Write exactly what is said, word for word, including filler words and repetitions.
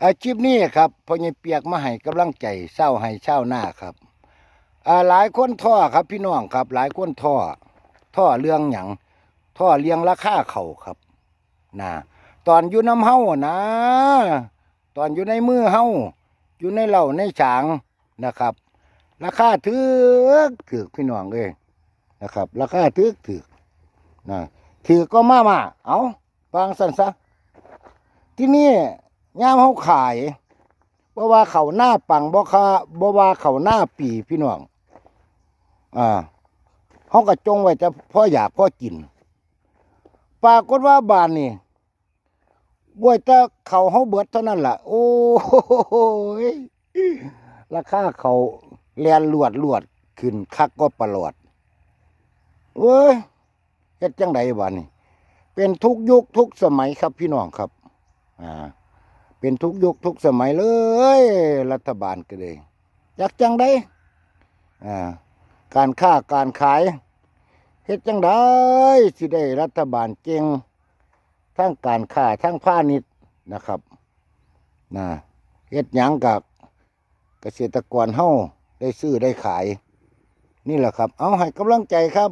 อา คลิปนี้ครับ พ่อใหญ่เปียกมาให้กำลังใจชาวไร่ชาวนาครับ อ่า หลายคนท้อครับพี่น้องครับ หลายคนท้อ ท้อเรื่องหยัง ท้อเรื่องราคาข้าวครับ นะ ตอนอยู่นำเฮานะ ตอนอยู่ในมือเฮา อยู่ในเล้าในฉางนะครับ ราคาถืกถืกพี่น้องเอ้ย นะครับ ราคาถืกถืก นะ ถืกก็มามา เอา วางซั่นซะ ทีนี้ยามเฮาขาย บ่ว่าข้าวนาปัง บ่ค่า บ่ว่าข้าวนาปีพี่น้อง อ่า เฮาก็จงไว้แต่พออยากพอกิน ปรากฏว่าบาดนี้ โอ้ย แต่ข้าวเฮาเบิดเท่านั้นล่ะ โอ้ย ราคาข้าวแล่นลวดลวด ขึ้นคักกว่าปลาหลอด เอ้ย เฮ็ดจั่งใดบาดนี้ เป็นทุกยุคทุกสมัยครับพี่น้องครับ อ่า เป็นทุกยุคทุกสมัยเลย รัฐบาลก็เลย จักจั่งใด อ่า การค้าการขาย เฮ็ดจั่งใดสิได้รัฐบาลเก่ง ทั้งการค้าทั้งพาณิชย์นะครับ นะ เฮ็ดหยังกับเกษตรกรเฮาได้ซื้อได้ขาย นี่แหละครับ เอาให้กำลังใจครับ